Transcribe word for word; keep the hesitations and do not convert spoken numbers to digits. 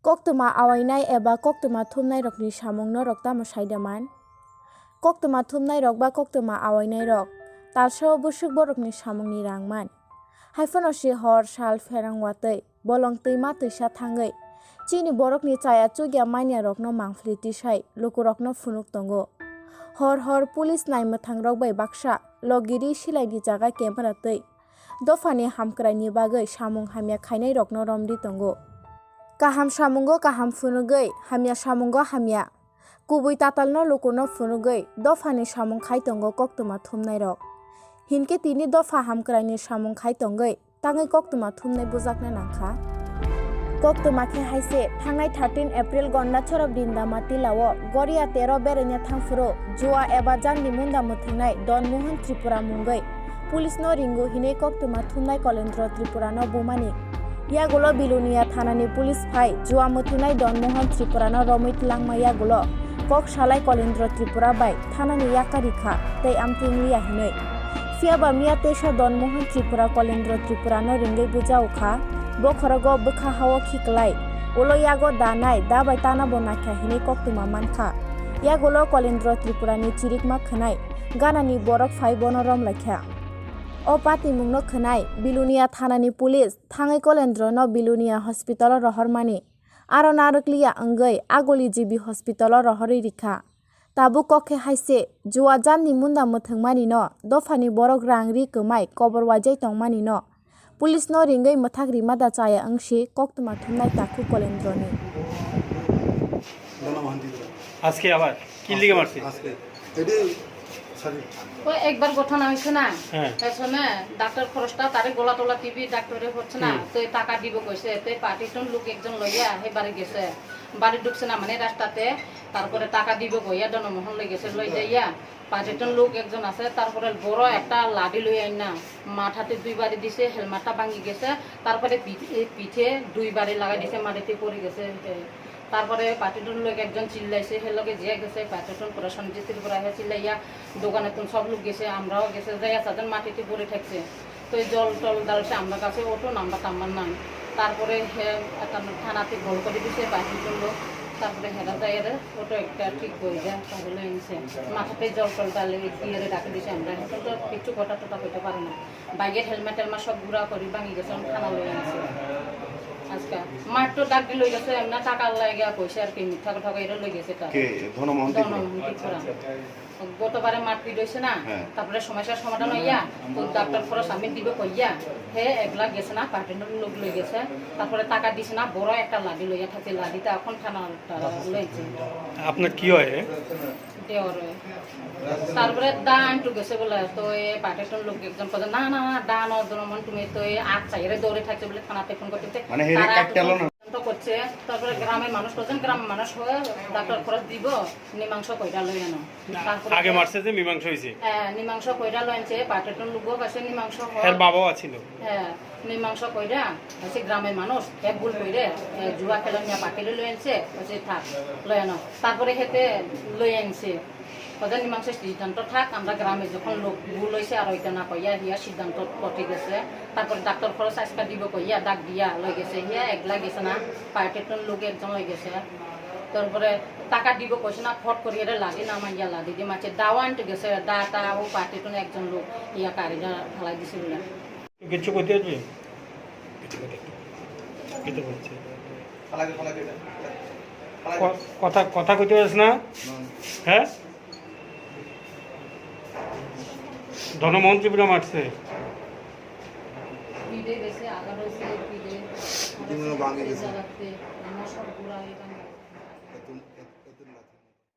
Koktwma awainai eba koktwma thumnairokni samung norok tamo sai da man? Koktwma thumnairok ba koktwma awainairok talsao bwswk borokni samungni rang man. Haiphano se hor sal pherang watwi bolong twima twisa thangwi chini borokni chaya chukya manyarokno mangphli tisai lukurokno phunuk tongo. Hor hor police naimwthangrok bai baksa logiri silaini jaga camera twi dophani hamkraini bagwi samung hamya khainairokno romdi tongo. Kaham samungo kaham phunugwi, hamya samungo hamya. Kubui tatalno lukuno phunugwi dophani samung khai tongo koktwma thumnairok. Hinkhe tini dopha hamkraini samung khai tongwi tangwi koktwma thumnai bujakna nangkha. Koktwma khe hai se, thangnai thirteen April Gondachoro Brinda Matila o Goria tero beraina thangphuru jua eba jandi munda mwthwngnai Don Mohan Tripura mungwi police no ringo hinwi koktwma thumnai Kolendro Tripura no bumani. Yagulo Bilonia thanani police phai jua mwthwngnai Don Mohan Tripura no romwi twlangma yagulo kok salai Kolendro Tripura bai thanani yakarikha tei amtwng liya hinwi. Phiyaba miya teisa Don Mohan Tripura Kolendro Tripura no ringwi bujaokha, bokhorogo bwkha hao khiklai, ulo yago da nai, da bai tana bo naikha hinwi koktwma mankha. Yagulo Kolendro Tripura ni chirikma khwnai, ganani borok phai bono romlaikha. O patimungno khwnai Bilonia thanani police thangwi Kolendro no Bilonia hospital o rohormani. Aro narwkliya wngwi Agoli G B hospital o rohorwi rikha. Tabuk kok khe hai se, jua jandi munda mwthwngmani no dophani borok rang ri kwmai kobor waijai tongmani no police no ringwi mwthak rima da chaya wngsi koktwma thumnai takhu Kolendro ni. আজকে আবার কি লিগে মারছে? আজকে এটি সারি। ও একবার ঘটনা হয়েছে না? হ্যাঁ। এসনে ডাক্তার খরচটা তারে গলা টলা টিভি ডাক্তারে হচ্ছে না। হুম। তো টাকা দিব কইছে, তো পার্টিটন লোক একজন লইয়া হে বাড়ি গেছে। বাড়ি ঢুকছে না মানে রাস্তাতে, তারপরে টাকা দিব কইয়া জনমোহন লই গেছে, লই যাইয়া পার্টিটন লোক একজন আছে, তারপরে বড় একটা লাঠি লই আইন না, মাথাতে দুইবারই দিছে, হেলমেটটা ভাঙি গেছে, তারপরে পিঠ-, এই পিঠে দুইবারই লাগাই দিছে, মাটিতে পড়ে গেছে। তারপরে পার্টিটন লোক একজন চিল্লাইছে, হে লগে যে গেছে, পার্টিটন প্রসেনজিৎ ত্রিপুরা হে চিল্লাইয়া দোকানে তুন সব লোক গেছে, আমরাও গেছে, যাইয়া সাজান মাটিতে পড়ে থাকছে। তো এই জল টল ডালছে, আমরা কাছে অটো নাম্বার টাম্বার নাই। তারপরে হে একটা থানাতে কল করে দিছে, পার্টিটন লোক। তারপরে হেরা যাইয়া রে অটো একটা ঠিক করে দেয়, তাহলে এনেছে। মাথাতে জল টল ডালে দিয়ে রে ডাকে দিছে, আমরা এখন তো কিচ্ছু কথা টথা কইতে পারি না। বাইকের হেলমেট টেলমেট সব ঘুরা করি ভাঙি গেছে, আমি থানা লই আনছি। আজকে মার তো ডাক দিয়ে লই গেছে, এমনি টাকার লাগে পয়সা আর কি, মিথ্যা কথা কইরা লই গেছে তার। কে? ধনমোহন ত্রিপুরা? ধনমোহন ত্রিপুরা। গতবারে মারপিট হইছে না, হ্যাঁ। তারপরে সমস্যার সমাধান হইয়া, তো ডাক্তার খরচ আমি দিব কইয়া, হে এক লাখ গেছে না, পার্টির লোক লই গেছে, তারপরে টাকা দিছে না, বড় একটা লাঠি লইয়া থাকে, লাঠিটা এখন থানা লইছে। আপনার কি হয়? দেওর। তারপরে দা আন্টু গেছে বলে, তো এ পার্টির লোক একজন কইছে, "না, না, না, দা ন, দনমন, তুমি তো এই আট চাইরে দৌড়ে থাকছো" বলে থানাতে ফোন করতে। মানে, হেরে তারা কাটতে আলো না। তো করছে, তারপরে গ্রামের মানুষ করছেন, গ্রামের মানুষ হয়ে ডাক্তার খরচ দিব, মীমাংসা কইরা লই আনো। না, তারপরে আগে মারছে যে মীমাংসা হইছে। হ্যাঁ, মীমাংসা কইরা লই আনছে, পার্টির লোকও কাছে মীমাংসা হয়। এর বাবাও আছিল। হ্যাঁ, মীমাংসা কইরা, হচ্ছে গ্রামের মানুষ, এক ভুল কইরে, এ, জুয়া খেলা নিয়ে পার্টিরে লই আনছে, হচ্ছে থাক, লই আনো। তারপরে হেতে লই আনছে। ওদের মীমাংসা সিদ্ধান্ত থাক, আমরা গ্রামে যখন লোক ভুল হয়েছে আর ওইটা না কইয়া হিয়া সিদ্ধান্ত পথে গেছে। তারপরে ডাক্তার খরচ আজকে দিব কইয়া ডাক দিয়া লই গেছে, হিয়া একলা গেছে না, পার্টির লোক একজন লই গেছে। তারপরে টাকা দিব কইছে না, ফট করিয়া রে লাদি না মাইয়া লাদি দি মাছে দাও আনতে গেছে, দা তা ও পার্টির একজন লোক ইয়া কারিগর ফালাই দিছে বলে। কিছু কইতে আসবে? কিছু বলছে। ক-, কথা, কথা কইতে পারিস না? হ্যাঁ? ধনমন্ত্রী পুরো মারছে। পিঠে গেছে, আগার হয়েছে, পিঠে। পিঠে মনে হয় ভাঙে গেছে। জাগাতে, আমার সব ঘোরা হয়ে গেল।